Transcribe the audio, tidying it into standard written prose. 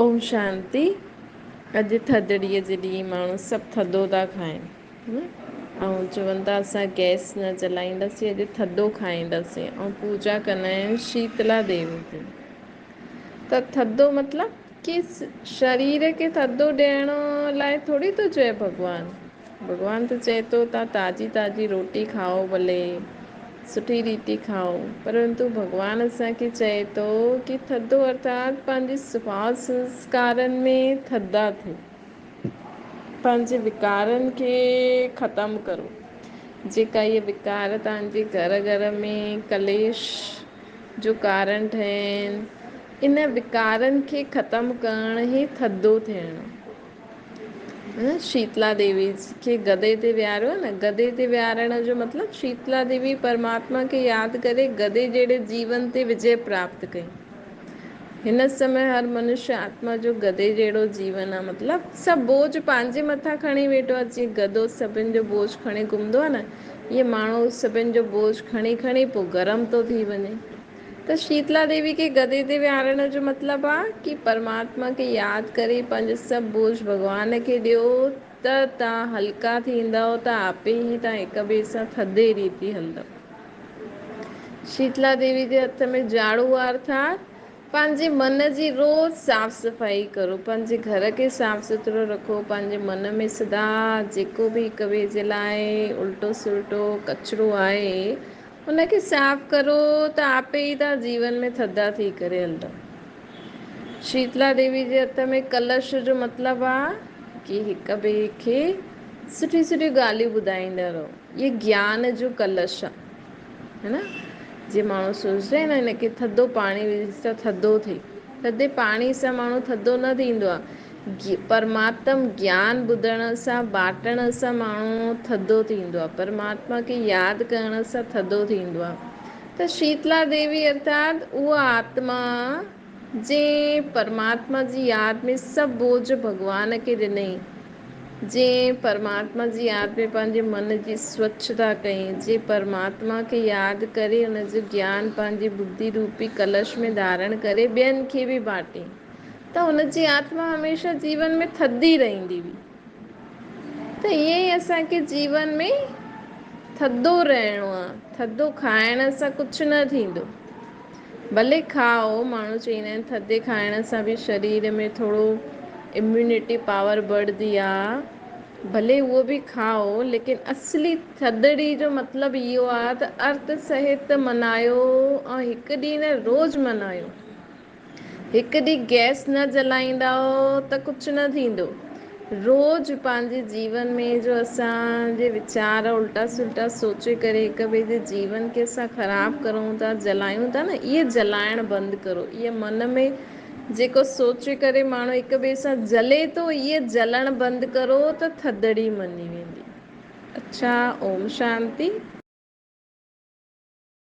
اوم شانتي. اڄ ٿڌڙيء جي ڏينهن ماڻهو سڀ ٿڌو ٿا کائن ۽ چون ٿا اسان گئس نه جلائينداسين اڄ ٿڌو کائينداسين ۽ پوڄا ڪندا آهن شيتلا ديوي جي. ته ٿڌو مطلب ڪي شرير کي ٿڌو ڏيڻ لاء ٿوري ٿو چئي ڀڳوان. ڀڳوان ته چئي ٿو تان تازي تازي روٽي کائو ڀلي سٺي ريتي کائو پرنتو ڀڳوان اسان کي چئي ٿو ڪي ٿڌو ارٿات پنهنجي سڀاء سنسڪارن ۾ ٿڌا ٿيو پنهنجي وڪارن کي ختم ڪرو جيڪا اهي وڪار توهان جي گهر گهر ۾ ڪليش جو ڪارڻ ٺهن ان وڪارن کي ختم ڪرڻ ئي ٿڌو ٿيڻ. شيتلا ديوي کي گدي تي ويهاريو آهي نه، گدي تي ويهارڻ جو مطلب شيتلا ديوي پرماتما کي ياد ڪري گدي جهڙي جيون تي وجي پراپت ڪئي. هن سمي هر منشيه آتما جو گدي جهڙو جيون آهي مطلب سڀ بوجهه پنهنجي مٿان کڻي ويٺو آهي جيئن گدو سڀن جو بوجهه کڻي گهمندو آهي نه ائين ماڻهو سڀن جو بوجهه کڻي کڻي پوء گرم ٿو ٿي وڃي. ته شيتلا ديوي کي گدي تي ويهارڻ جو مطلب آ ڪي پرماتما کي ياد ڪري پنهنجو سڀ بوجھ ڀڳوان کي ڏيو ته تان هلڪا ٿيندؤ ته آپي ئي تان هڪ ٻئي سان ٿڌي ريتي هلندؤ. شيتلا ديوي جي هٿ ۾ جهاڙو آ ارٿات پنهنجي من جي روز صاف صفائي ڪرو، پنهنجي گهر کي صاف سٿرو رکو، پنهنجي من ۾ سدا جيڪو به هڪ ٻئي جي لاء الٽو سلٽو ڪچرو آهي ان کي صاف ڪرو ته آپي ئي توهان جيون ۾ ٿڌا ٿي ڪري هلندؤ. شيتلا ديوي جي هٿ ۾ ڪلش جو مطلب آ ڪي هڪ ٻئي کي سٺيون سٺيون ڳالهيون ٻڌائيندا رهو. اهي گيان جو ڪلش آ. هي نه؟ جيئن ماڻهو سوچدا آهن نه هن کي ٿڌو پاڻي وجهه ته ٿڌو ٿئي. ٿڌي پاڻي سان ماڻهو ٿڌو نه ٿيندو آ. پرماتم گيان ٻڌڻ سان، باٽڻ سان ماڻهو ٿڌو ٿيندو آهي. پرماتما کي ياد ڪرڻ سان ٿڌو ٿيندو آهي. ته شيتلا ديوي ارٿات اها آتما جنهن پرماتما جي ياد ۾ سڀ بوجهه ڀڳوان کي ڏنئي، جنهن پرماتما جي ياد ۾ پنهنجي من جي سوڇتا ڪئي، جنهن پرماتما کي ياد ڪري ان جو گيان پنهنجي ٻڌي روپي ڪلش ۾ ڌارڻ ڪري ٻين کي به باٽي. ته هن جي آتما هميشه جيون ۾ ٿڌي رهندي هئي. ته ائين ئي اسان کي جيون ۾ ٿڌو رهڻو آ. ٿڌو کائڻ سان ڪجهه نه ٿيندو. ڀلي کائو، ماڻهو چئيندا آهن ٿڌي کائڻ سان به شرير ۾ ٿورو اميونٽي پاور بڙهندي آ. ڀلي اهو به کائو، ليڪن اصلي ٿڌڙي جو مطلب اهو آ ته ارٿ سهت منايو ۽ هڪ ڏينهن نه روز منايو. هڪ ڏينهن گئس نه جلائيندائو ته ڪجهه نه ٿيندو. روز پنهنجي جيون ۾ جو اسان جي ويچار الٽا سلٽا سوچي ڪري هڪ ٻئي جي جيون کي اسان خراب ڪرون ٿا جلايون ٿا نه اهي جلائڻ بند ڪرو اهي من ۾ جيڪو سوچي ڪري ماڻهو هڪ ٻئي سان جلي ٿو اهي جلڻ بند ڪرو ته ٿڌڙي مڃي ويندي. اڇا اوم شانتي.